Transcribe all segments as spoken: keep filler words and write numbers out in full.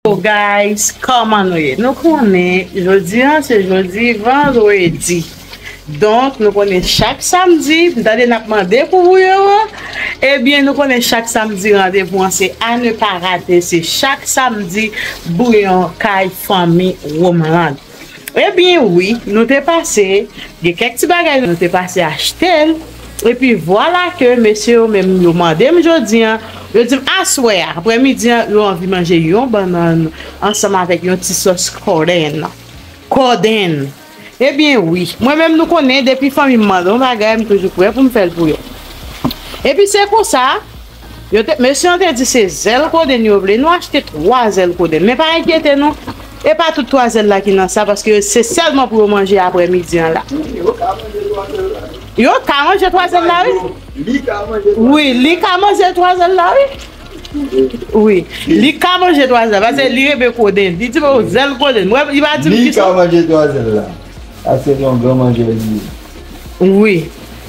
So guys, kòman nou ye? Nou konnen jodi an se jodi vandredi. Donk, nou konnen chak samdi, m tande n ap mande pou bouyon an. Ebyen, nou konnen chak samdi randevou an se à ne pas rater, se chak samdi bouyon kay fanmi Romeland. Ebyen wi, nou te pase, gen kèk ti bagay nou te pase achte l. Epi vwala ke mesye yo menm yo mande m jodi an, yo di m aswè a, aprè midi an, yo anvi manje yon bannann ansanm avèk yon ti sòs kodenn. Kodenn. Ebyen wi, mwen menm nou konnen depi fanmi m mande yon bagay, m toujou prè pou m fè l pou yo. Epi se konsa, yo te, mesye an te di se zèl kodenn yo vle, nou achte twa zèl kodenn. Men pa enkyete nou, e pa tout twa zèl la ki nan sa, paske se sèlman pou yo manje aprè midi an la. Yo ka manje twa zèl la. Yo ka manje twa zèl la, wi. Li ka manje twa zèl la. Wi, li ka manje twa zèl la, wi. Li ka manje twa zèl, paske li renmen kodenn. Li di m, "Oh, zèl kodenn." Mwen, li pa di m ki sa. Li ka manje twa zèl la. Sa se yon gran manjè li ye. Wi.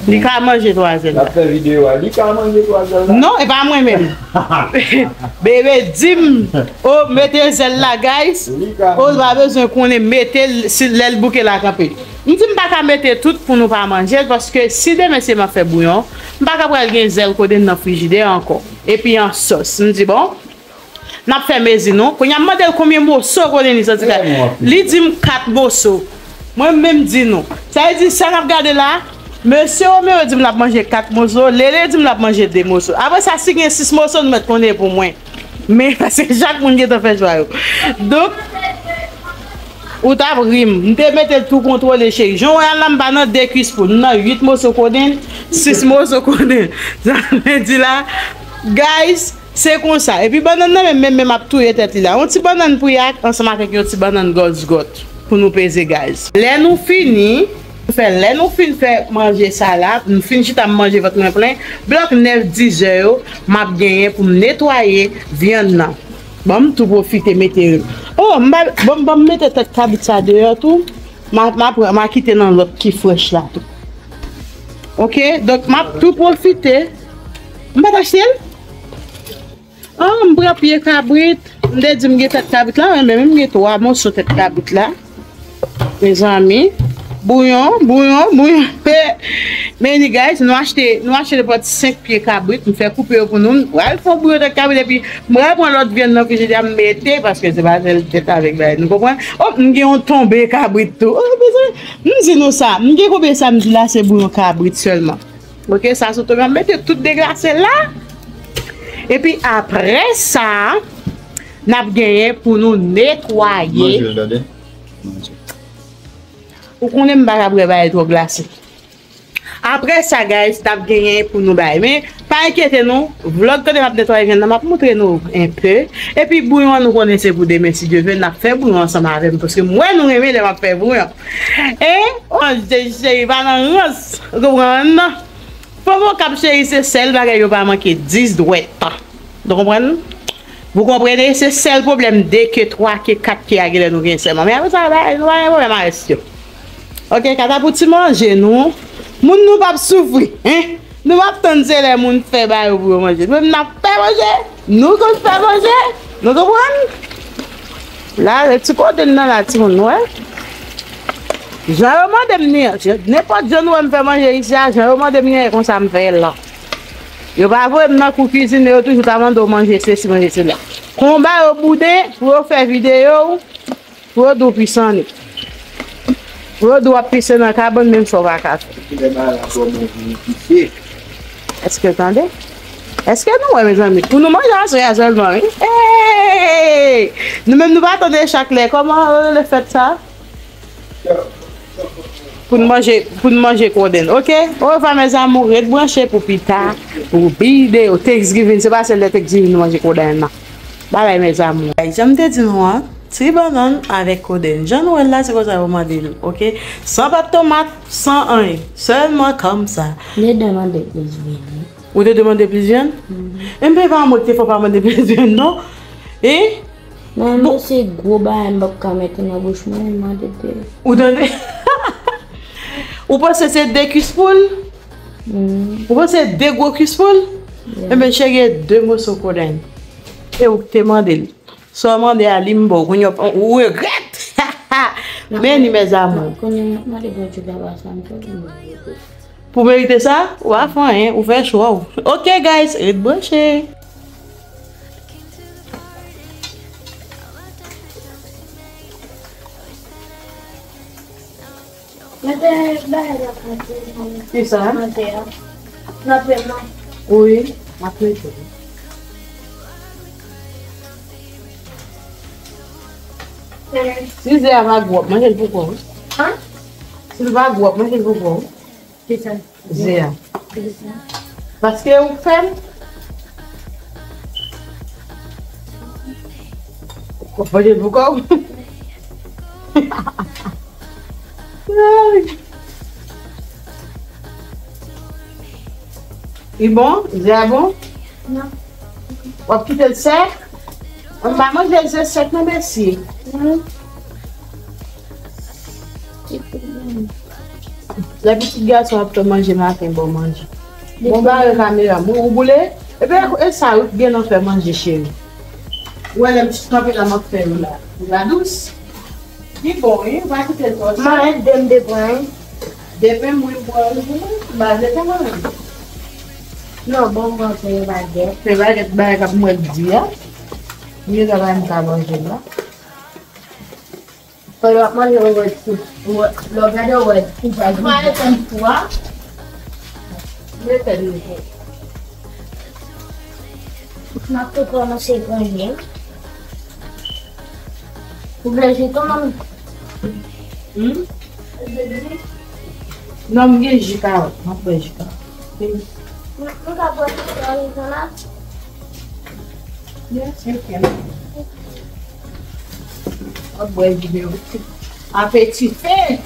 Li ka manje twa zèl la. L ap fè videyo a, li ka manje twa zèl la. Non, e pa mwen menm. Bebe di m, "Oh, mete zèl la, guys." Li ka manje. Oh, pa bezwen konnen, mete l, si lè l bouke la kanpe. M di m pa ka mete tout pou nou pa manje l, paske si demen se m ap fè bouyon, m pa ka pral gen zèl kodenn nan frijidè ankò. Epi an sòs. M di, "Bon, n ap fè mezi nou." Kounye a m mande l konbyen moso kodenn li santi kay. Li di m kat moso. Mwen menm di nou. Sa vle di sa n ap gade la, mesye Romero di m l ap manje kat moso, Lele di m l ap manje de moso. Apre sa, si gen sis moso, nou mèt konnen pou mwen. Men, paske chak moun gentan fè chwa yo. Donk, ou t ap ri m. M te mete l tou kontwole, cheri. Jan w wè a la, m pa nan de kuis poul. M nan uit moso kodenn, sis moso kodenn. Sa vle di la, guys, se konsa. Epi bannann nan menm, menm, menm ap touye tèt li la. Yon ti bannann pouyak ansanm avèk yon ti bannann gòzgòt pou nou peze, guys. Lè nou fini, nou fè, lè nou fin fè manje sa la, nou fin chita, m manje vant mwen plen, blòk nèf, dizè yo, m ap genyen pou m netwaye vyann nan. Ban m tou pwofite mete, oh, m ba, ban m, ban m mete tèt kabrit sa deyò tou. M a, m a pran, m a kite nan lòt ki frèch la tou. Oke, donk m ap tou pwofite. M pa t achte l? Ah, m pran pye kabrit. M te di m gen tèt kabrit la, men m gen twa moso tèt kabrit la. Mezanmi, bouyon, bouyon, bouyon. Men anyway, guys, nou achte, nou achte nenpòt senk pye kabrit, m fè koupe yo pou nou. M pral fè yon bouyon tèt kabrit, epi m pral pran lòt vyann nan frijidè a, m mete, paske se pa sèl tèt avèk bagay, nou konprann? Oh, m gen yon tonbe kabrit tou. Oh, mezanmi, m di nou sa, m gen konbyen samdi la, se bouyon kabrit sèlman. Oke, sa sou tonbe, m mete tout deglase la. Epi apre sa, n ap genyen pou nou netwaye. Manje l, tande. Manje. Ou konnen m pa ka bwè bagay twò glase. Apre sa, guys, n ap genyen pou nou bay. Men, pa enkyete nou, vlòg kote m ap netwaye vyann nan, m ap montre nou enpe. Epi bouyon an, nou konnen se pou demen, si Dye vle, n ap fè bouyon ansanm avè m, paske m wè nou renmen lè m ap fè bouyon. E, oh, cheri, pa nan rans, ou konprann? Fò m okap, cheri, se sèl bagay yo pa manke, dis dwèt. Ou konprann? Vous comprenez? Se sèl pwoblèm de ke, twa ke, kat ke a genlè nou gen sèlman. Men apre sa, nou pa gen pwoblèm avè yo. Oke, katapouti manje nou. Moun nou p ap soufri, en? Nou p ap tann se lè moun fè ba yo pou yo manje. Nou menm n ap fè manje. Nou konn fè manje. Nou konprann? La, se ti kote n nan la, timoun, nou wè. Jan yo mande m ni, nenpòt jan nou wè m fè manje isi a, jan yo mande m ni, e konsa m fè l la. Yo pa voye m nan kou kizine, yo toujou ta mande w manje sesi, manje sela. Konba yo bouden pou yo fè videyo, pou yo di w pise annik. Pou yo di w ap pise nan kabann, menm sa w pa ka fè. Kilè bagay la twò bon pou nou pise. Èske w tande? Èske nou wè, mezanmi? Pou nou manje aswè a sèlman, wi. Hey! Nou menm, nou pa tande chak lè. Kòman, euh, le fèt sa? Pou n manje, pou n manje kodenn. Oke? Orevwa, mes amours. Ret branche pou pita, pou videyo Thanksgiving. Se pa sèl lè Thanksgiving nou manje kodenn nan. Babay, mes amours. Jan m te di nou an, ti bannann avèk kodenn. Jan nou wè l la, se konsa yo mande l, oke? San pat tomat, san anyen. Sèlman kòmsa. Mwen te demande plis vini. Ou te demande plis vyann? Mhm. E m pa mwen ki te fè w pa mande plis vyann, non? E? Non, bon. Men se gwo bagay m p ap ka mete nan bouch mwen, m mande de. Ou tande? Ou panse se de kuis poul? Mhm. Ou panse se de gwo kuis poul? Yeah. Enben, cheri, e de moso kodenn. E ou k te mande l. Sa w mande a li m ba w, kounye a ou regrèt. Men ni mes amours. Kounye a m ap mande Bondye papa sa m fè pou m merite. Pou merite sa, ou pa fè anyen, ou fè chwa w. Ok guys, ret branche. Mete bagay la pou mwen. Kisa? Mete a. Nan pen nan. Wi, m ap mete. Si ze a pa gou, w ap manje l pou kò w. An? Si l pa gou, w ap manje l pou kò w. Kisa? Ze a. Kisa? Paske ou fè m. Ou konprann pou kò w? Ay. Li bon? Ze a bon? Non. W ap kite l sèk? Mwen pa manje ze sèk non, mesye. Lè pitit gason ap fè manje maten, bon manje. Bon, bare kamera m, ou boule. Epi e sa wi k gen nan fè manje, cheri. Ou wè lè m kanpe la, m ap fè yo la. Ou la dous. Li bon wi, ou pa kite l twò sèk. Mwen de m de pran. Demen mwen pran, m ba de pran mwen. Non, bon, mwen fè bagèt. Fè bagèt, bagay k ap mwen di a. Mwen travay m ka manje la. Fò w ap manje, ou wè ti, ou wè, lè w gade, ou wè ti, sa di. Mwen etann fou a. Mwen etann fou. M ap tou kòmanse pran jem. Ou vle ji tou, manmi? Hmm? Non, m gen ji kawòt. M ap bwè ji kawòt. M, m ka bwè ji kawòt la? Yes, you can. M ap bwè ji kawòt. Apeti fen.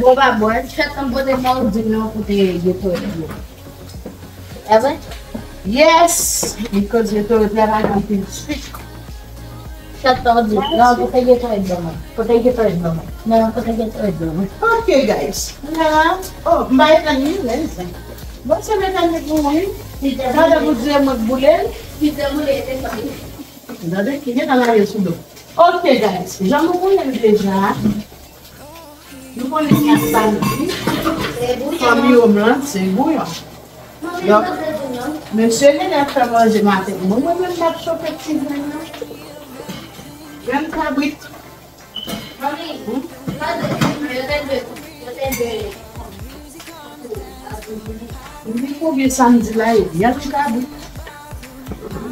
Bon, pa bwè. Chak tan pote mwen, ou di m non, koute geto yo. Evre? Yes! Because geto yo travay anpil swit. Chak tan w di, non, pote geto yo ban mwen. Pote geto yo ban mwen. Non, pote geto yo ban mwen. Ok, guys. Nan, oh, m bay tan ni, men. Bon, se mekanik ou, wi. Gade pou di mwen boule. Pizza boule, se sa. Gade, ki gen tan la ye sou do. Ok, guys. Jan nou konnen l deja. Nou konnen ki ak sa nou di. Fanmi yo m lan, se bouyon. Donk, mesye Nene ap fè manje maten. Mwen, mwen menm, m ap chofe ti grenn nan. Grenn kabrit. M di konbyen samdi la ye. Grenn kabrit.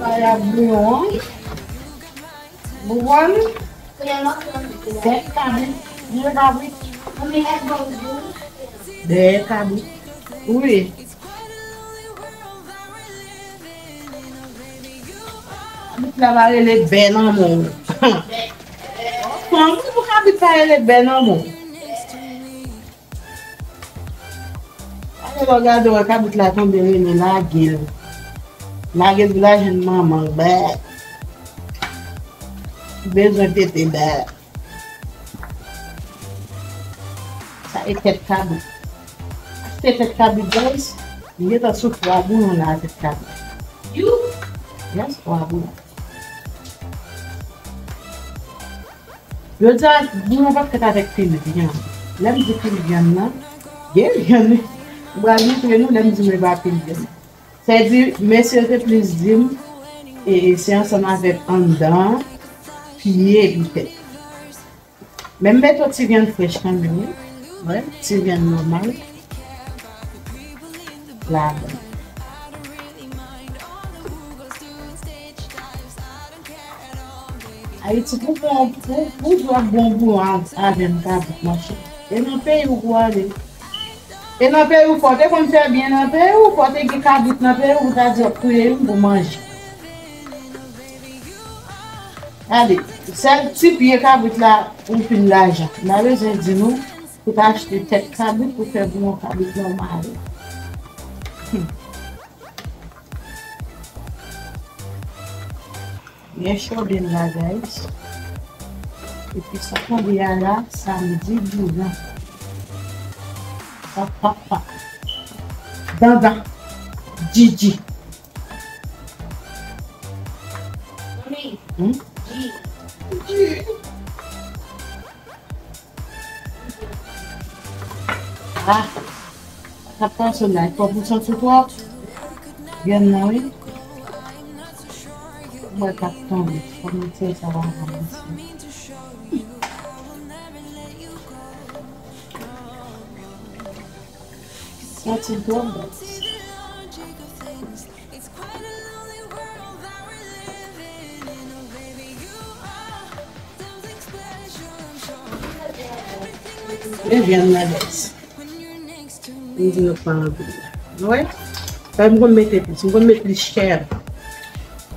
Bay ak bouyon an. Ou konprann? Dèyè kabrit. Dèyè kabrit. Dèyè kabrit. Wi. Kabrit la pa rele bè nan men w. Fanmi pou kabrit pa rele bè nan men w. Ale lè w gade, wè kabrit la tonbe, rele lage l. Lage l pou l al jwenn manman l. Bè. Bezwen tete, bè. Sa e tèt kabrit. Achte tèt kabrit, guys. M gentan sou twa bouyon la, tèt kabrit. Yes, twa bouyon. Jodi a, nou pa fèt avèk pil vyann. Lè m di pil vyann nan, gen vyann wi. M pral montre nou lè m di nou e pa pil vyann. Sa vle di, mesye yo te plis di m, e se ansanm avèk anndan an, pye epi tèt. Men m mete yon ti vyann frèch kanmenm, wi. Wi, ti vyann nòmal. Ladan. Ayiti, pou bon, pou, pou jwe bon bouyon avè m, kabrit, monchè. E nan peyi w pou ale. E nan peyi w, fò w te konn fè byen nan peyi w, fò w te gen kabrit nan peyi w, pou ta di w ap touye youn pou manje. Gade, sèl ti pye kabrit la, ou fin lajan. M pa bezwen di nou, pou ta achte tèt kabrit, pou fè bouyon kabrit nòmal. Hmm. Byen chode l la, guys. Epi sa tonbe a la, samdi douze an. Pa, pa, pa. Dandan. Djidji. Manmi, Hmm? Ah, sa pase la, fò pou santi twòp. Vyann nan, wi. Mwen t ap tonbe. Fò m tire sa va avanse. Santi twòp bèl. E vyann nan bèl. M di nou pa anpil. Nou wè? Sa m konn mete plis. M konn met plis chè.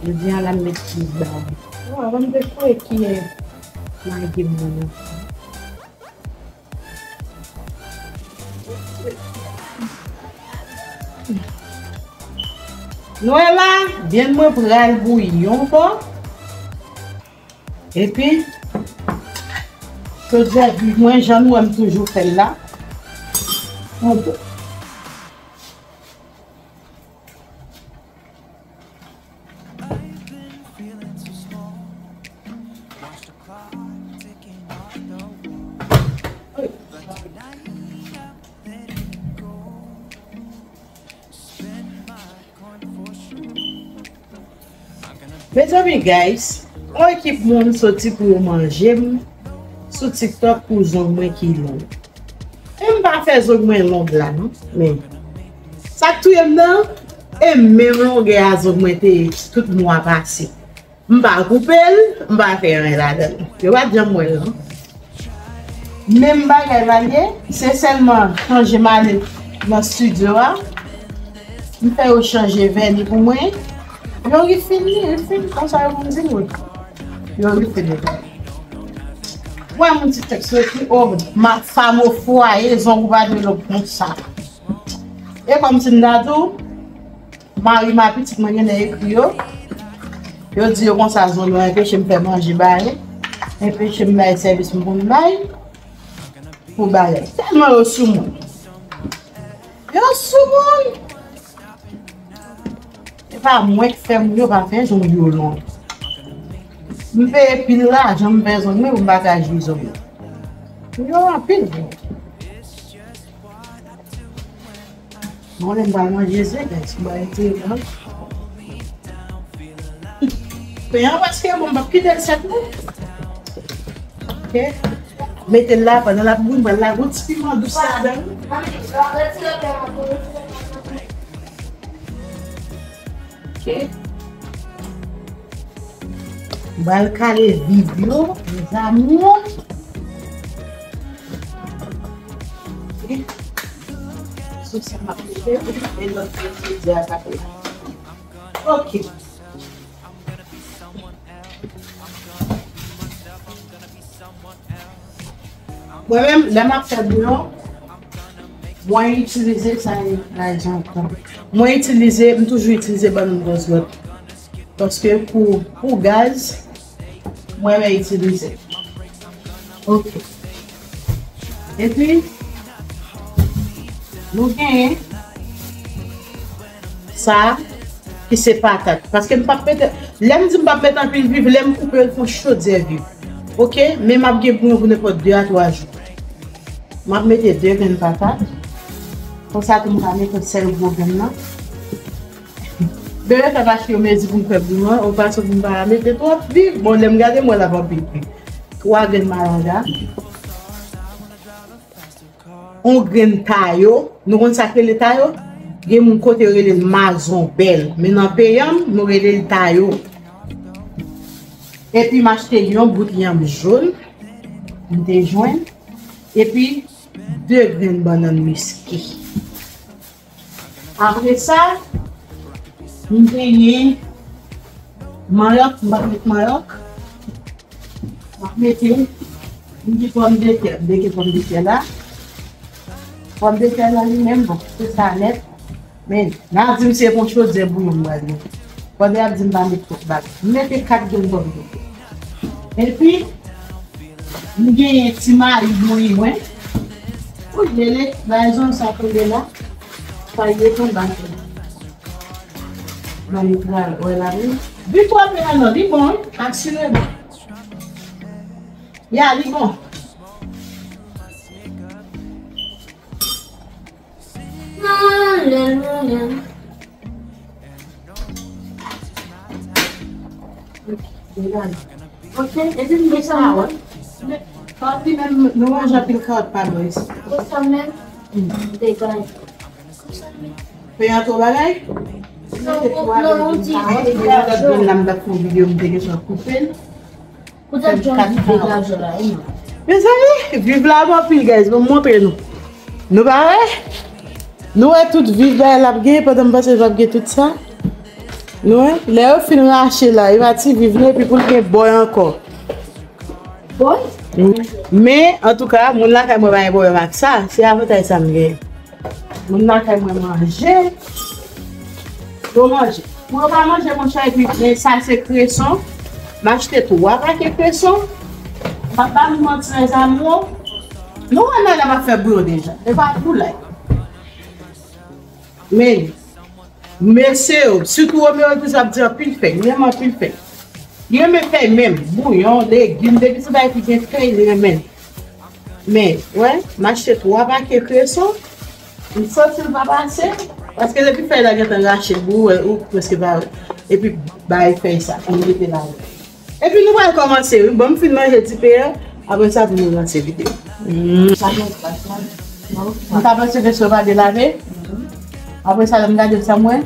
Jodi a la m met plis bab. Bon, avan m te foure kiyè magi m nan. Nou wè la, vyann mwen pral bouyi yon bò. Epi, chodiè viv mwen, jan nou wè m toujou fè l la. Yon bò. Mezanmi, guys, yon ekip moun soti pou yo manje m sou TikTok pou zong mwen ki long. E m pa fè zong mwen long la, non. Men, sa k touye m nan, e menm longè a zong mwen te ye tout mwa pase. M pa koupe l, m pa fè anyen ladan l. Yo pa t janm wè l, non. Menm bagay la l ye, se sèlman chanje m ale nan estidyo a. M fè yo chanje vèni pou mwen. Yo refine li, refine, konsa yo konn di m wi. Yo refine li. Mwen, moun ti tèks yo ki, o, ma femme au foyer, zong ou pa dwe long konsa. E kòmsi m ta di w, mari m a pitit mwen gen lè ekri yo. Yo di yo konsa zong yo anpeche m fè manje ba yo. Anpeche m bay sèvis m konn bay pou bagay. Tèlman yo sou moun. Yo sou moun. E pa mwen k fè moun yo pa fè zong yo long. M peye pil lajan, m fè zong mwen pou m pa ka jwi zong yo. Yo anpil vre. Bon, lè m pral manje ze, guys, m pral retire l. Pen an prèske bon, m p ap kite l sèk non. Ok. Mete l la, pandan l ap bouyi, m pral lage yon ti piman dous ladan l. Ok. M pral kale viv yo, mes amours. Ok. Sou sa m ap mete, e lòt yo di a sa fè. Ok. Mwen menm, lè m ap fè bouyon, mwen itilize sa, lajan tan. Mwen itilize, m toujou itilize bannann gòzlòt. Paske pou, pou gaz, mwen renmen itilize. Ok. Epi, nou genyen sa, ki se patat. Paske m p ap mete, lè m di m p ap mete anpil viv, lè m koupe l fè yon chodyè viv. Ok? Men m ap gen bouyon pou nenpòt de a twa jou. M ap mete de grenn patat. Konsa tou m ka mete sèl gwo grenn nan. Bebe fè m achte yon mezi pou m fè bouyon an, yon fason pou m pa mete twòp viv. Bon, lè m gade, m wè l ap anpil viv. Twa grenn malanga. Yon grenn tayo. Nou konn sa k rele tayo? Gen moun kote yo rele l mazonbèl. Men nan peyi an, nou rele l tayo. Epi m achte yon bout yanm jòn. M te jwenn. Epi de grenn bannann miske. Apre sa, m genyen manyòk, m pa met manyòk. M ap mete, m gen pòmdetè, m mete pòmdetè la. Pòmdetè la li menm, bon, se sa nèt. Men, n a di m se yon chodyè bouyon m pral met. Pandan y ap di m pa met twòp bagay. M mete kat grenn pòmdetè. Epi, m genyen ti mayi bouyi mwen. Ou rele, rason sa tonbe la. Sa ye tonbe la. Mwen li pral wè la wi. Viv twò byen non, li bon, wi. Asireman. Ya, li bon. Alelouya. Ok, epi m gen sa, wè. Kawòt li menm, nou manje anpil kawòt pa nou isi. Konsa menm? M te bay. Fè yon twò bagay? Non, non, non, ti bagay. Lòt jou la m t ap fè yon videyo, m te gentan koupe l. Fè m kat kawòt. Mezanmi, viv la bon anpil, guys. Bon, m montre nou. Nou pa wè? Nou wè tout viv la l ap gen, pandan m panse l p ap gen tout sa. Nou wè? Lè yo fin rache la, e pa ti viv non, epi pou l gen bòy ankò. Bòy? Men, antouka, moun lakay mwen pa gen pwoblèm ak sa. Se avantaj sa m gen. Moun lakay mwen manje. Yo manje. Pou yo pa manje, monchè, epi, men sa se kreson. M achte twa pake kreson. M ap ba nou manti, mezanmi. Nou wè Nana ap fè bouyon deja. E pa pou lay. Men, mesye yo, sitou Romeo, toujou ap di anpil fèy. Li renmen anpil fèy. Li renmen fèy menm. Bouyon, legim, depi se bagay ki gen fèy, li renmen. Men, wè, m achte twa pake kreson. M santi l pa pase. Paske depi fèy la gentan rache, ou wè, ou prèske pa wè. Epi, bay fèy sa, pou m mete la. Epi, nou pral kòmanse, wi. Bon, m fin manje dipe a. Apre sa, pou nou lanse videyo. Mm. M ta panse ke se yo pa delave. Apre sa, lè m gade sa, m wè.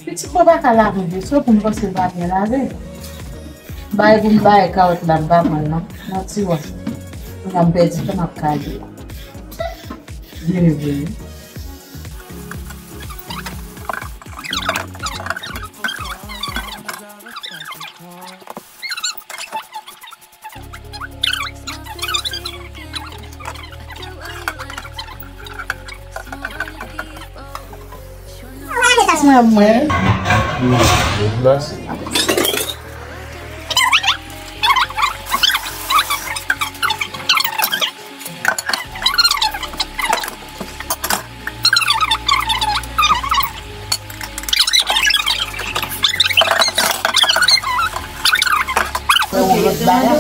Pitit mwen pa ka lave veso pou m panse l pa byen lave. Bay pou m bay kawòt la, m pa pran l non. Nan ti wòch. Pou m pèdi tan m ap kale. Byen vre. Mwen, mwen. Mèsi. Fè yon lòt bagay.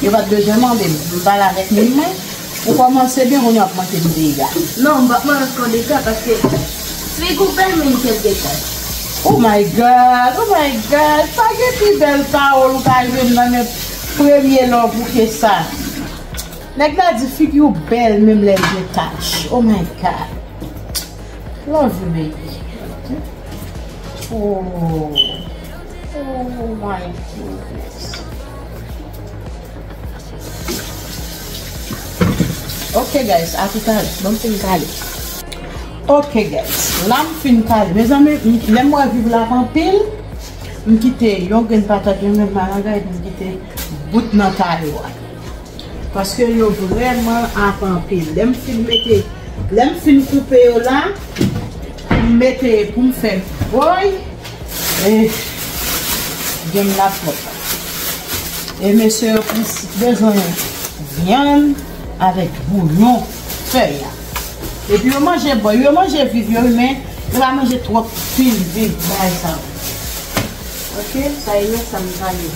Yo pa t bezwen mande m. M pale avèk moun mwen. Ou kòmanse byen, kounye a w ap mande m dega. Non, m p ap mande ankò dega paske figi w bèl, men kèk dega. Oh my God, oh my God. Pa gen pi bèl pawòl ou ka jwenn nan men premye love ou ke sa. Nèg la di figi w bèl menm lè l gen tach. Oh my God. Love you, baby. Oh. Oh my goodness. Ok, guys, a tout à l'heure. Bon, m fin kale. Ok, guys, la m fin kale. Mezanmi, m- lè m wè viv la ap anpil, m kite yon grenn patat, yon grenn malanga, epi m kite bout nan tayo a. Paske yo vrèman ap anpil. Lè m fin mete, lè m fin koupe yo la, pou m mete, pou m fè bòy, e, gen m la pwòp. E mesye yo plis bezwen vyann avèk bouyon fèy la. Epi yo manje bòy, yo manje viv yo, men yo pa manje twòp pil viv bagay sa yo. Ok, sa e sa m pale.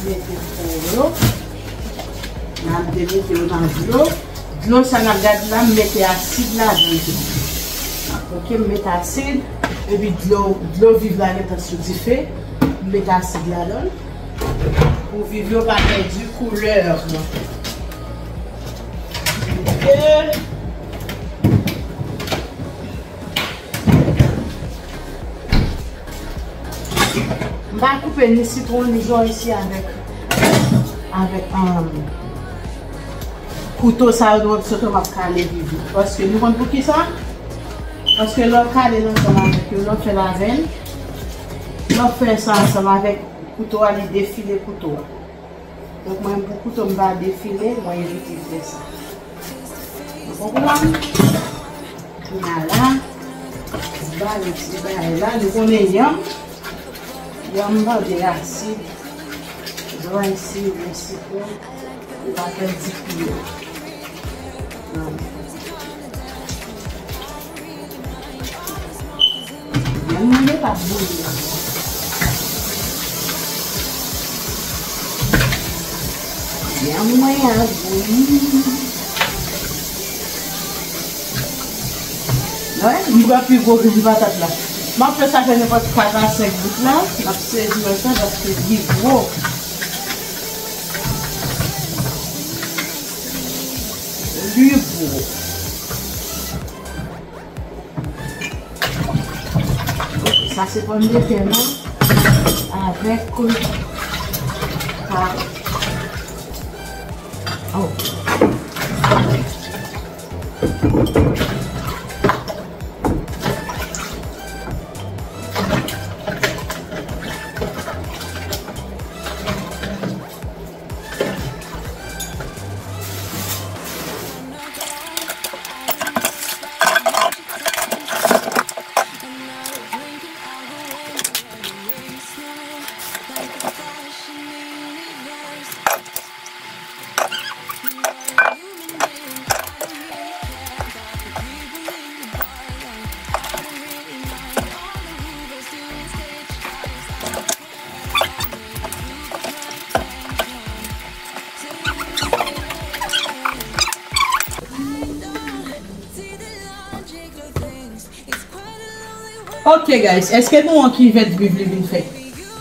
Mete pou yo. N ap demete yo nan dlo. Dlo sa n ap gade la, m mete asid ladan l tou. Ok, m mete asid. Epi dlo, dlo viv la gentan sou dife. M mete asid ladan l. Pou viv yo pa pèdi koulè. Ok. M pa koupe ni sitwon, ni zòrèy si avèk, avèk, um, kouto sa yo, donk, soto m ap kale viv yo. Paske nou konn poukisa? Paske lè w kale l ansanm avèk yo, lè w fè l avè l, lè w fè sa ansanm avèk kouto a, li defile kouto a. Donk, mwen, pou kouto m pa defile, mwen evite fè sa. Ou konprann? Kounye a la, m ba nou ti bagay la, nou konnen yanm. Yanm mande asid, zòrèy siwo, sitwon, ou pa pèdi pi yo. Mwen pa bouyi. Yanm mwen ap bouyi. Wè, m pran pi gwo grenn patat la. M ap fè sa fè nenpòt kat a senk bout la. M ap sezi wè sa paske li gwo. Li gwo. Sa se pòmdetè mwen avèk, euh, karòt. Oh. Ok, guys, èske nou wè ki vèt viv li vin fè?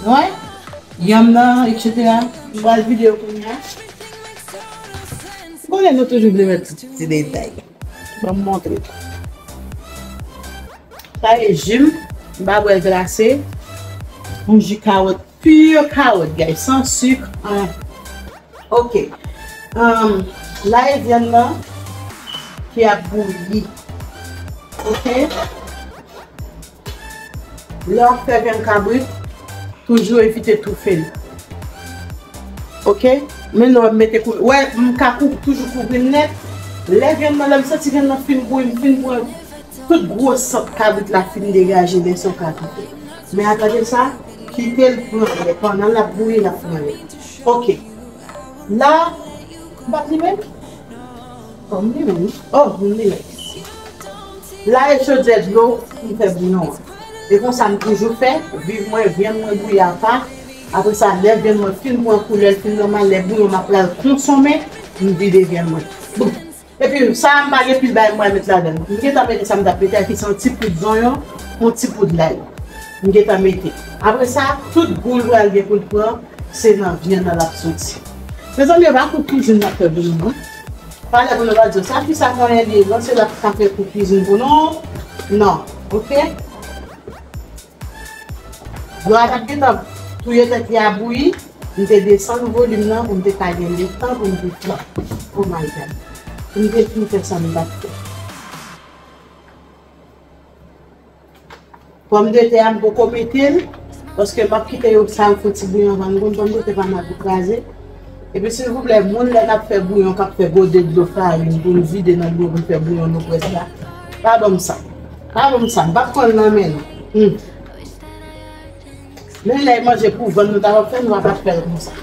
Nou wè? Yanm nan, et cetera. M pral vide yo kounye a. M konnen nou toujou vle wè tout ti detay. Ban m montre. Sa e ji m, m pa bwè l glase. Yon ji kawòt, pure kawòt, guys, san sik, anyen. Ok. Ahn, la e vyann nan ki ap bouyi. Ok. Lè w ap fè vyann kabrit, toujou evite toufe l. Ok? Men lè w ap mete kou-, wè, m ka kou-, toujou kouvri l nèt. Lè vyann nan, lè m santi vyann nan fin bouyi, m fin pran tout gwo sant kabrit la fin degaje, lè sa w ka kite. Men atande sa, kite l pran lè. Pandan l ap bouyi, l ap pran lè. Ok. La, m pa t limen? Kòm li menm. Oh, m li menm. La e chodyè dlo pou m fè bouyon an. E konsa m toujou fè, viv mwen, vyann mwen bouyi apa. Apre sa, lè vyann mwen fin pran koulè, l fin nòmal, lè bouyon m ap pral konsonmen, m vide vyann mwen. Bon. Epi sa a, m pa gen pil bagay m pral met ladan l. M gentan mete sa m t ap mete a, ki se yon ti poud zonyon, yon ti poud lay. M gentan mete. Apre sa, tout gou l pral gen pou l pran, se nan vyann nan l ap soti. Mezanmi, e pa kou kwizin n ap fè pou nou, non. Talè pou nou pa di, "Sa fi sa konnen li, non, se l ap ka fè kou kwizin pou nou." Non, ok? Dlo a t ap gentan touye tèt li a bouyi, m te desann volim nan pou m te ka gen letan pou m te fè. Oh my God. Pou m te fin fè sa m t ap fè. Pòmdetè a m poko mete l, paske m ap kite yo sa yo fè ti bouyon anvan m konn pòmdetè pa m ap kraze. Epi silvouplè, moun lè n ap fè bouyon k ap fè gode dlo farin pou n vide nan dlo pou n fè bouyon nou près la, pa ban m sa. Pa ban m sa, m p ap pran l nan men nou. Hmm. Men lè manje pou vann nou ta ap fè, nou pa t ap fè l konsa.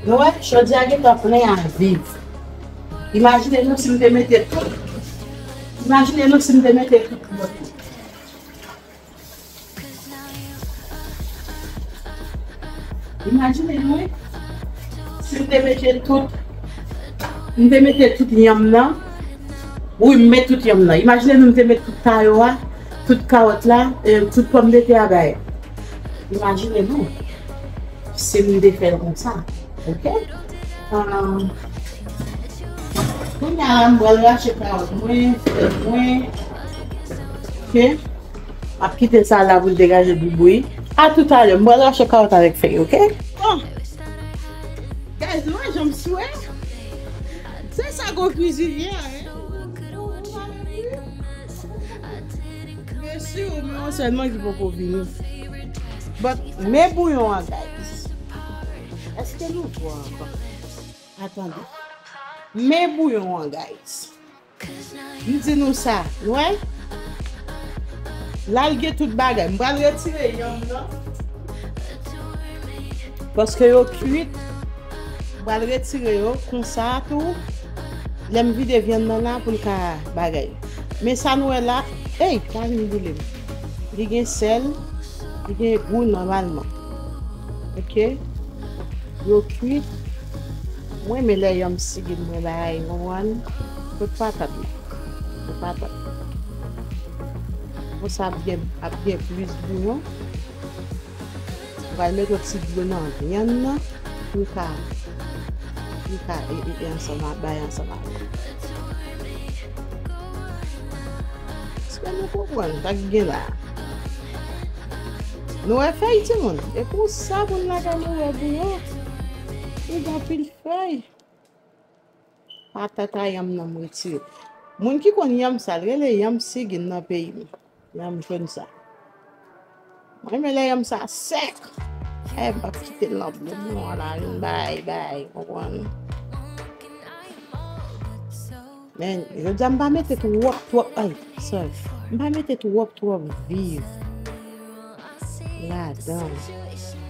Nou wè, chodyè a gentan plen a viv. Imajine nou si m te mete tout. Imajine nou si m te mete tout. Imajine nou, wi. Si m te mete tout, m te mete tout yanm nan. Wi, m met tout yanm nan. Imajine nou, m te met tout tayo a, tout kawòt la, e, tout pòmdetè a bay. Imajine nou. Si m te fè l konsa. Ok? Ah, kounye a la, m pral rache kawòt mwen, fèy mwen. Ok? M ap kite sa la pou l degaje pou bouyi. A toutalè, m pral rache kawòt avèk fèy, ok? Oh! Guys, nou wè jan m swe? Se sa gwo kwizinye a, hein? Mesye, men yon sèlman ki poko vini. But, men bouyon an, guys. Èske nou bwè ankò? Atande. Men bouyon an, guys. M di nou sa, nou wè? Lalge tout bagay. M pral retire yanm nan. Paske yo kwit. M pral retire yo konsa tou. Lè m vide vyann nan la pou l ka bagay. Men sa nou wè la, ey, pa vin boule m. Li gen sèl, li gen gou nòmalman. Oke? Yo kwit. Mwen renmen lè yanm sigin mwen bagay, konprann? Kot patat la? Kot patat? Konsa ap gen, ap gen plis bouyon. M pral mete yon ti dlo nan vyann nan pou l ka, pou l ka e, e, e ansanm a, bay ansanm avè l. Èske nou konprann sa k gen la a? Nou wè fèy, timoun? E pou sa moun lakay mwen wè bouyon. Li gen anpil fèy. Patat a yanm nan m retire. Moun ki konn yanm sa, l rele yanm sigin nan peyi m. Yanm jòn sa. Mwen renmen lè yanm sa sèk. E m p ap kite l nan bouyon an la, vin bay, bay, konprann? Men, jodi a m pa mete twòp, twòp, ay, sorry. M pa mete twòp, twòp viv ladan.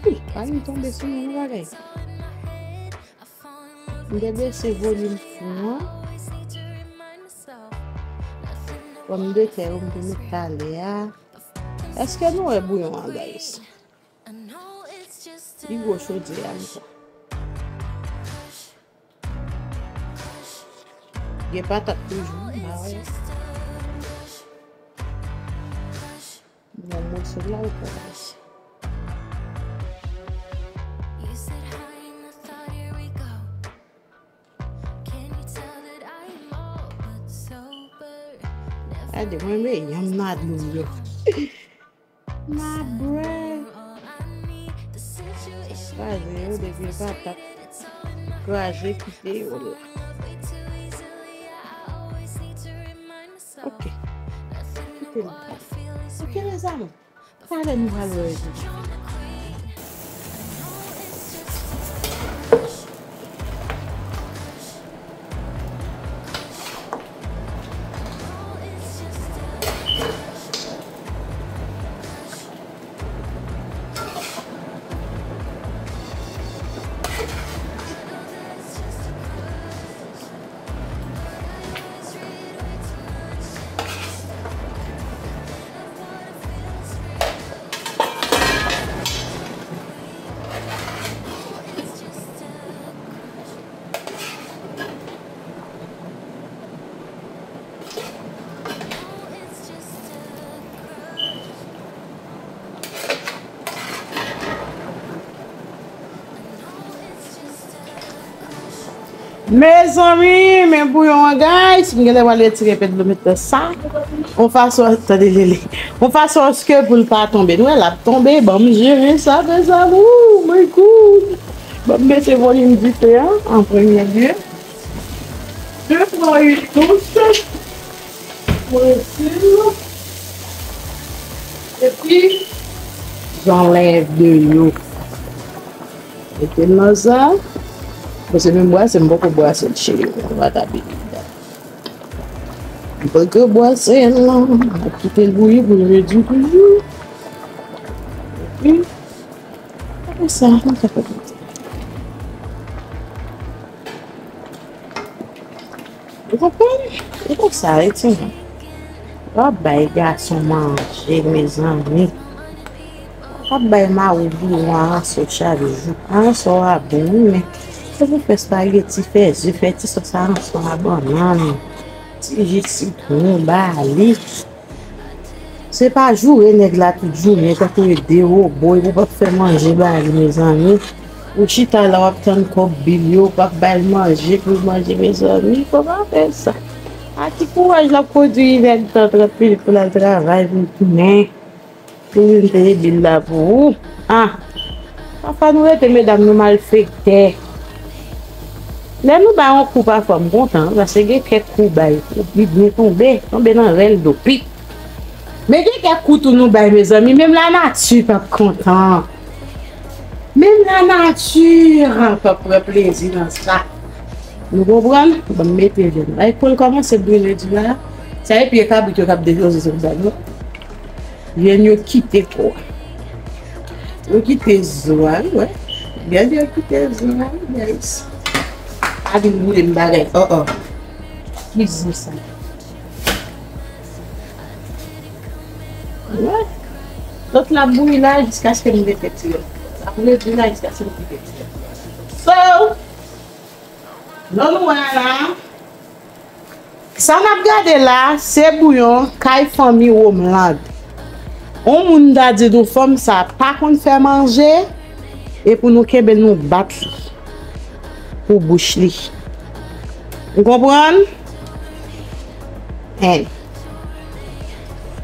Ih, pa vin tonbe sou mwen, non, bagay. M te bese volim fon an. Pòmdetè yo m te met talè a. Èske nou wè bouyon an, guys? Li gwo chodyè a, m kwè. Gen patat toujou, m pa wè. Yon moso la ou pran. Gade, mwen renmen yanm nan dlo yo. Ma bwè. Kraze yo depi yo pa tap kraze, kite yo la. Ok. Kite l. Ok, mezanmi. Talè nou pral wè rezilta. Mezanmi, men bouyon an, guys. M genlè pral retire enpe dlo, met nan sa. Yon fason, tande lele. Yon fason aske pou l pa tonbe. Nou wè l ap tonbe, ban m jere sa, mezanmi. Oh my God. Ban m bese volim dife a, an premye lye. De, twa, uit, douz. Mwen sil. Epi, j'enlève de l'eau. Mete l nan sa. Bon, se menm brase, m poko brase l, cheri. Mwen pa ta bebe la. M poko brase l, non. M ap kite l bouyi pou l redui toujou. Epi, apre sa, mwen ka fè konsa. Ou konprann? E konsa, e timoun. W ap bay gason manje, mezanmi. W ap bay mari w bouyon aransò chak jou. Aransò a bon, wi, men se pou fè espageti, fè ze, fè ti sòs aransò a bannann, ti ji sitwon, ba li. Se pa joure nèg la tout jounen, tankou yo de wobo, epi w p ap fè manje ba li, mezanmi. Ou chita la, w ap tann kòb bil yo, w p ap ba l manje pou l manje, mezanmi. Fò pa fè sa. A ki kouraj l ap kondui inèdtan, trant minit pou l al travay, pou l tounen, pou l vin peye bil la pou ou? Ah! Pafwa nou rete medam nou malfektè. Lè nou bay yon kou pafwa m kontan, paske gen kèk kou bay, li byen tonbe, tonbe nan rèl do pit. Men gen kèk kou tou nou bay, mezanmi, menm lanati p ap kontan. Menm lanati p ap pran plezi nan sa. Nou konprann? Bon, m mete vyann la. Epi pou l kòmanse brile di la, sa e pye kabrit yo k ap depoze sou sa, non? Vyann yo kite kò a. Yo kite zo a, wi, wè. Vyann yo kite zo a, wi, guys. Pa vin boule m bagay. Oh, oh. Ki zen sa? Wè. Lòt la bouyi la jiskaske m vin fè ti rès. L ap redi la jiskaske m vin fè ti rès. So, lè nou wè la, sa n ap gade la, se bouyon kay fanmi Romuald. On moun ta di nou fanm sa pa konn fè manje, e pou nou kenbe nou bat li pou bouch li. Ou konprann? Hen.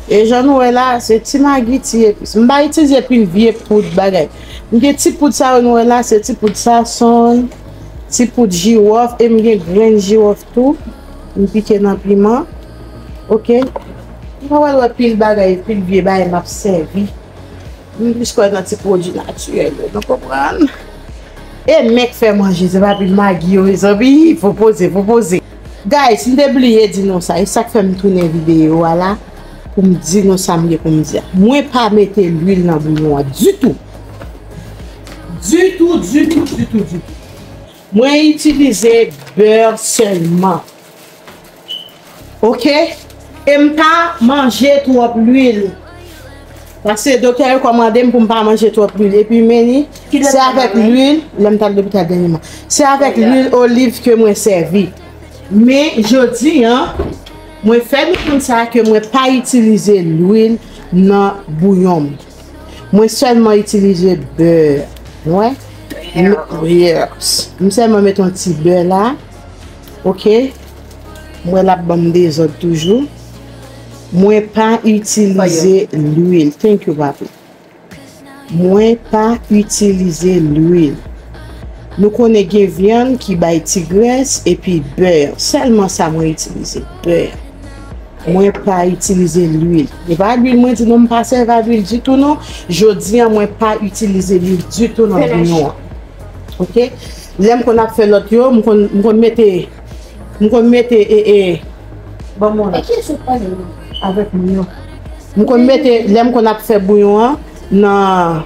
E jan nou wè la, se ti magi, ti epis. M pa itilize pil vye poud bagay. M gen ti poud sa yo nou wè la, se ti poud sazon, ti poud jiwòf, e m gen grenn jiwòf tou. M pike nan piman. Oke? M pa pral wè pil bagay, pil vye bagay m ap sèvi. M plis kwè nan ti pwodui natirèl yo, nou konprann? E men k fè manje, se pa pil magi yo, mezanmi, fò poze, fò poze. Guys, m te bliye di nou sa, e sa k fè m tounen videyo a la, pou m di nou sa m gen pou m di a. Mwen pa mete lwil nan bouyon an ditou. Ditou, ditou, ditou, ditou. Mwen itilize bè sèlman. Oke? E m pa manje twòp lwil. Paske doktè rekòmande m pou m pa manje twòp lwil. Epi men li, se avèk lwil, lè m t al lopital dènyèman. Se avèk lwil oliv ke mwen sèvi. Men jodi a, mwen fè nou konn sa ke mwen pa itilize lwil nan bouyon m. Mwen sèlman itilize bè. Wè? Yes. M sèlman met yon ti bè la. Oke? Mwen l ap ban m dezòd toujou. Mwen pa itilize lwil. Thank you, papi. Mwen pa itilize lwil. Nou konnen gen vyann ki bay ti grès epi bè. Sèlman sa mwen itilize, bè. Mwen pa itilize lwil. E pa lwil mwen di non, m pa sèvi ak lwil ditou non. Jodi a, mwen pa itilize lwil ditou nan bouyon an. Oke? Lè m konn ap fè lòt yo, m konn, m konn mete, m konn mete, e, e, ban mwen. E ki sou pale avèk moun yo? M konn mete, lè m konn ap fè bouyon an, nan,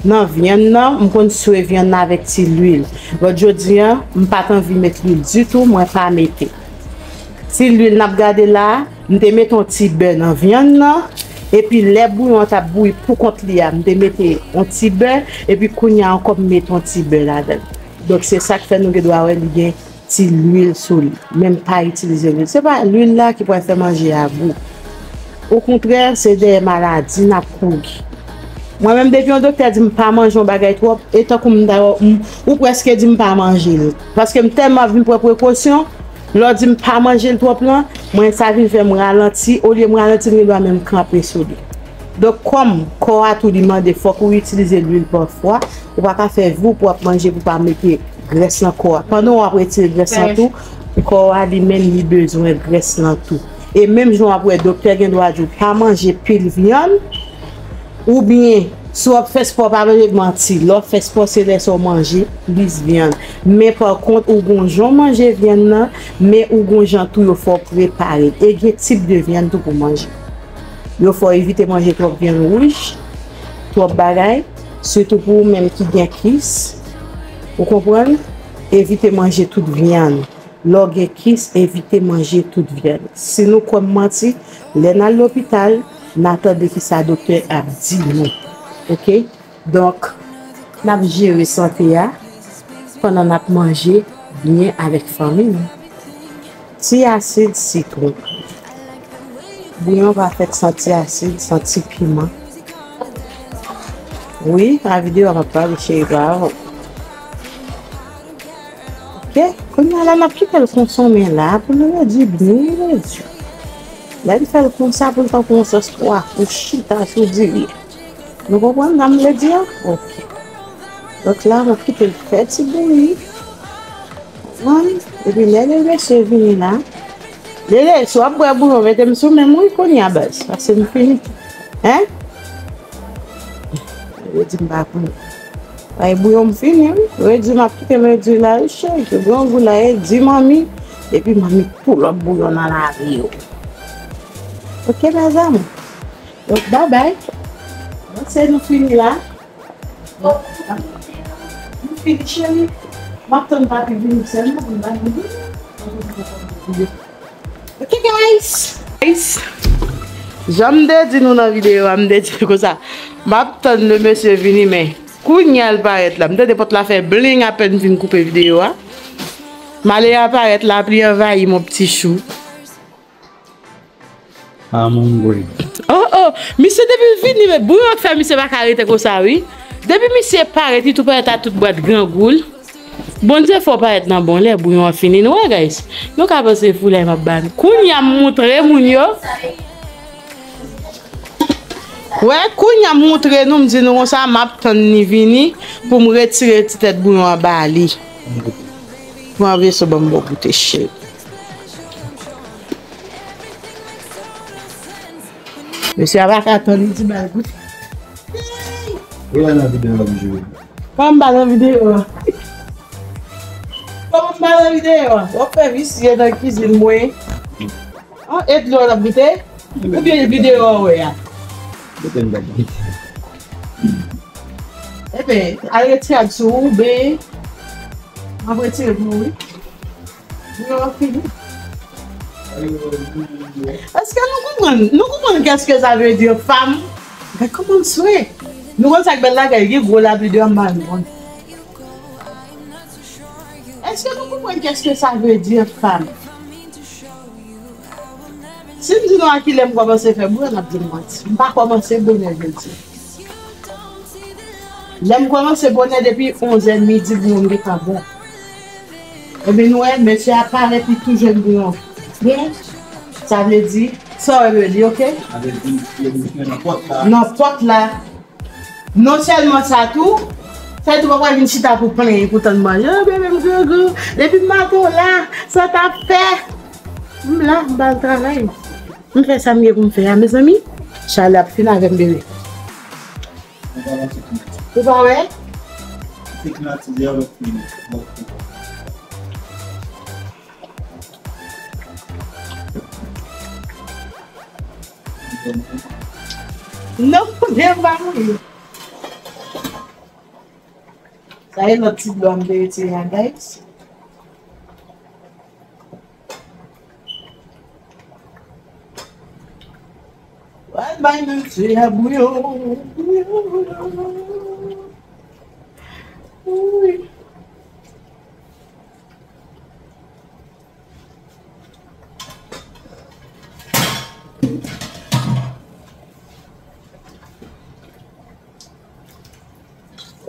nan vyann nan, m konn swe vyann nan avèk ti lwil. Lòt jodi a, m pa t anvi met lwil ditou, mwen pa mete. Ti lwil n ap gade la, m te mete yon ti bè nan vyann nan, epi lè bouyon an t ap bouyi pou kont li a, m te mete yon ti bè, epi kounye a ankò m mete yon ti bè ladan l. Donk, se sa k fè nou gen dwa wè li gen ti lwil sou li. Men m pa itilize lwil. Se pa lwil la ki pral fè manje a gou. Okontrè, se dèyè maladi n ap kouri. Mwen menm, depi yon doktè di m pa manje yon bagay twòp, e tankou m ta, m, ou prèske di m pa manje l. Paske m tèlman vin pran prekosyon, lè w di m pa manje l twòp lan, mwen sa vin fè m ralanti, olye m ralanti, m gen dwa menm kanpe sou li. Donk, kòm kò a tou li mande fòk ou itilize lwil pafwa, ou pa ka fè vi w pou w ap manje pou w pa mete grès nan kò a. Pandan w ap retire grès lan tou, kò a li menm li bezwen grès lan tou. E menm jan w ap wè doktè gen dwa di w pa manje pil vyann, oubyen si w ap fè spò, pa vle manti, lè w ap fè spò se lè sa w manje plis vyann. Men pa kont ou gon jan w manje vyann nan, men ou gon jan tou yo fè w prepare l. E gen tip de vyann tou pou manje. Yo fè w evite manje twòp vyann wouj, twòp bagay, sitou pou ou menm ki gen kis. Ou konprann? Evite manje tout vyann. Lè w gen kis, evite manje tout vyann. Si nou kwè m manti, lè n al lopital, n a tande kisa doktè ap di nou. Oke? Donk, n ap jere sante a pandan n ap manje byen avèk fanmi nou. Ti asid sitwon. Bouyon pa fèt san ti asid, san ti piman. Wi, a videyo a m ap pale, cheri, pa avè w. Oke, kounye a la, n ap kite l konsa, men la, pou nou redi byen redi. Lè n fè l konsa, pou l tankou yon sòs twa kou chita sou diri. Nou konprann sa m vle di a? Oke. Donk la, m ap kite l fè ti bouyi. Konprann? Epi lè lè mesye vini la, lè lè, si w ap bwè bouyon, mete m sou men m wi kounye a baz, paske m fini. Hein? Yo di m pa konn. Ay, bouyon m fini wi. Yo di m ap kite m redi la wi cheri, ke grangou la e di manmi, epi manmi pou lòt bouyon nan lavi yo. Oke, mes amours. Donk, babay. Donk, se nou fini la. Donk, nou fini, cheri. M ap tann papi vini sèlman pou m ba nou bouyon. Donk, nou fini. Guys, jan m te di nou nan videyo a, m te di nou konsa, m ap tann le mesye vini, men kounye a l parèt la. M tande pòt la fè bling apèn m fin koupe videyo a. Male a parèt, lapli anvayi mon pti chou. I'm hungry. Oh, oh, misye depi l vini, men bouyon k fè misye pa ka rete konsa, wi. Depi misye parèt, li tou parèt a tout bwat grangou l. Bondye fè w parèt nan bon lè, bouyon an fini. Nou wè, guys? Nou ka panse foulay m ap ba nou. Kounye a m moutre moun yo. Wè, kounye a m moutre nou, m di nou konsa, m ap tann li vini pou m retire ti tèt bouyon an ba li. Pran veso ban m ba w goute, cheri. Mesye a pa ka tann, li di ba l goute. Ou la nan videyo a, m jwe. Kòman m pa nan videyo a? Kòman m pa nan videyo a? W ap fè visye nan kizin mwen. An, e dlo w ap goute? Oubyen videyo a w wè a? Goute m pa goute. Ebyen, al retire ak sou ou, ben, m ap retire pou ou, wi. Yo fini. Èske nou konprann? Nou konprann kèske sa vle di fanm? Gad kòman m swe. Nou konn sa k bèl lakay, gen gwo lapli deyò, m pa konn. Èske nou konprann kèske sa vle di fanm? Si m di nou a kilè m kòmanse fè bouyon, n ap di m manti. M pa kòmanse bonè jodi. Lè m kòmanse bonè depi onzè midi, bouyon m gentan bon. Ebyen, nou wè, mesye a parèt, li tou jwenn bouyon. Bon, sa vle di, sa w vle di, oke? Sa vle di, li nan pòt la. Nan pòt la. Non sèlman sa tou, sa tou pa pral vin chita pou plenyen, pou tann manje. Oh, bebe m grangou. Depi maten w la, sa w t ap fè? M la, m ba l travay. M fè sa m gen pou m fè a, mezanmi. Chalè ap fin avè m, bebe. Ou pa wè? Non, kounye a m pa mouye. Sa e lòt ti dlo a m te retire a, guys. Pral bay mesye a bouyon, bouyon. Wi.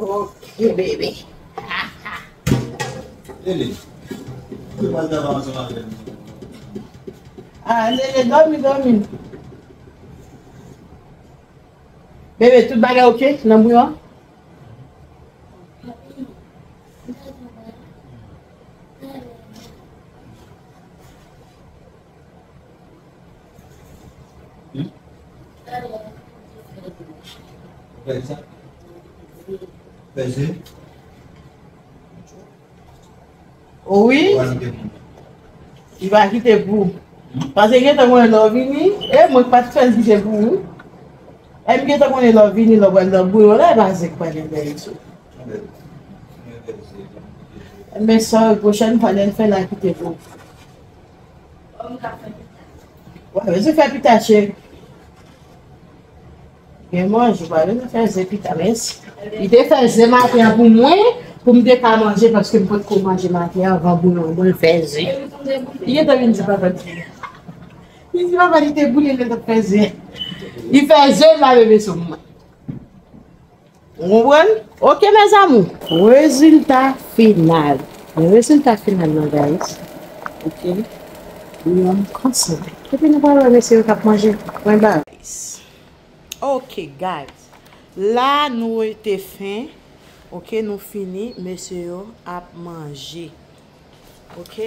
Ok, baby. Lele, ou te pral travay ansanm avè m? Ah, Lele, dòmi, dòmi. Bebe, tout bagay ok nan bouyon an? Hmm? Fè sa? Fè ze? O wi. Ou pa kite pou. Li pa kite pou. Paske gentan konnen lè w vini, e mwen k pa t fè l kite pou ou. E m gentan konnen lè w vini, lè w pral nan bouyon la, e pa ze k pral nan bèl sou. Enben, sorry, pwochèn fwa, lè l fè l a kite pou. Ou pa bezwen fè pita, cheri. Gen manje, ou pa bezwen fè ze pita, mèsi. Li te fè ze maten an pou mwen, pou m te ka manje, paske m potko manje maten an, anvan bouyon, bon, l fè ze. Li gentan vin di papa l fini. Li di papa li te boule lè l t ap fè ze. Li fè ze, l lave veso mwen. Ou konprann? Ok, mes amours. Rezilta final. Rezilta final nan, guys. Ok. Bouyon an konsantre. Epi nou pral wè mesye yo k ap manje. Mwen ba. Ok, guys. La, nou rete fen. Ok, nou fini. Mesye yo ap manje. Ok.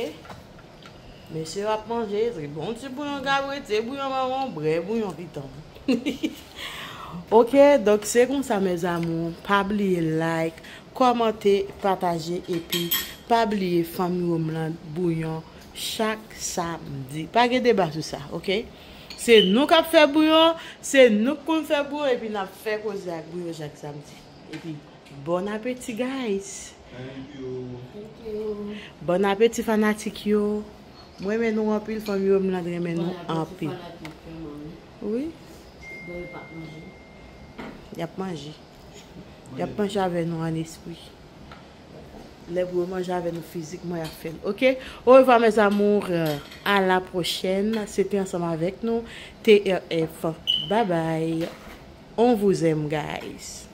Mesye yo ap manje, se bon ti bouyon gabwete, bouyon mawon, brè bouyon piton. Ok, donk se konsa, mes amours. Pa bliye like, kòmante, pataje, epi pa bliye fanmi Womlan bouyon chak samdi. Pa gen deba sou sa, ok? Se nou k ap fè bouyon, se nou k konn fè bouyon, epi n ap fè koze ak bouyon chak samdi. Epi, bon apeti, guys! Thank you. Thank you. Bon apeti, fanatik yo. Mwen renmen nou anpil, fanmi yo, m lan renmen nou anpil. Wi. Y ap manje. Y ap manje avè nou an espri. Lè pou yo manje avè nou fizikman, y ap fè l. Ok? Au revoir, mes amours. À la prochaine. Se te ansanm avèk nou, T R F. Bye bye. On vous aime, guys.